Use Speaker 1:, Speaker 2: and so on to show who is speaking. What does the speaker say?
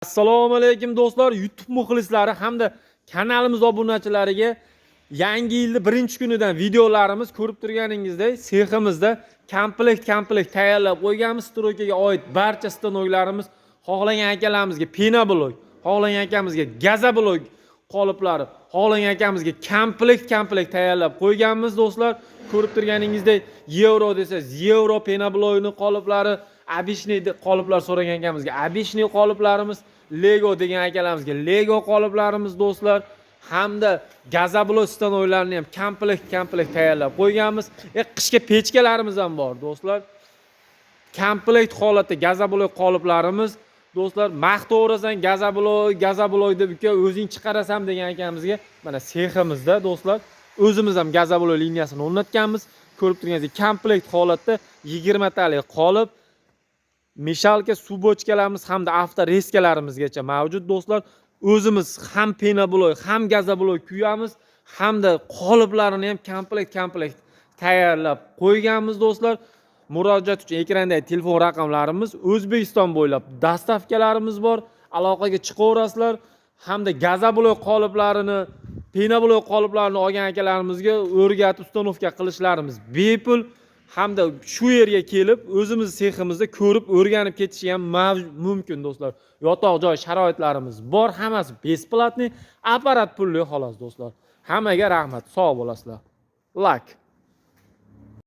Speaker 1: Assalomu alaykum do'stlar, YouTube muxlislari hamda kanalimiz obunachilariga yangi yilni birinchi kunidan videolarimiz. Ko'rib turganingizdek, seximizda komplekt komplekt tayyorlab qo'yganmiz. Стройка ga oid barcha stanoklarimiz, xohlagan akalarimizga пеноблок, xohlagan akamizga газоблок qoliplari, xohlagan akamizga komplekt komplekt tayyorlab qo'yganmiz do'stlar. Ko'rib turganingizdek, yevro desangiz, yevro пеноблок ni qoliplari, обычный qoliplar so'ragan akamizga обычный qoliplarimiz, lego degan akalarimizga lego qoliplarimiz do'stlar, hamda газоблок stanoklarni ham komplekt komplekt tayyorlab qo'yganmiz. Qishga pechkalarimiz ham bor do'stlar, komplekt holatda газоблок qoliplarimiz do'stlar. Maqtoverasan газоблок, газоблок deb, uka, o'zing chiqarasan degan akamizga mana seximizda do'stlar, o'zimiz ham газоблок liniyasini o'rnatganmiz. Ko'rib turganingizdek, komplekt holatda 20 talik qolip, мешалка, suv bochkalarimiz hamda авторезка larimizgacha mavjud do'stlar. O'zimiz ham пеноблок, ham газоблок kuyamiz hamda qoliplarini ham komplekt komplekt tayyorlab qo'yganmiz do'stlar. Murojaat uchun ekrandagi telefon raqamlarimiz, O'zbekiston bo'ylab доставка larimiz bor, aloqaga chiqaverasizlar. Hamda газоблок qoliplarini, пеноблок qoliplarini olgan akalarimizga o'rgatib, установка qilishlarimiz bepul hamda shu yerga kelib, o'zimiz seximizda ko'rib, o'rganib ketishi ham mumkin do'stlar. Yotoq joy sharoitlarimiz bor, hammasi бесплатный, apparat pulli xolos do'stlar. Hammaga rahmat, sog' bo'lasizlar. Лайк.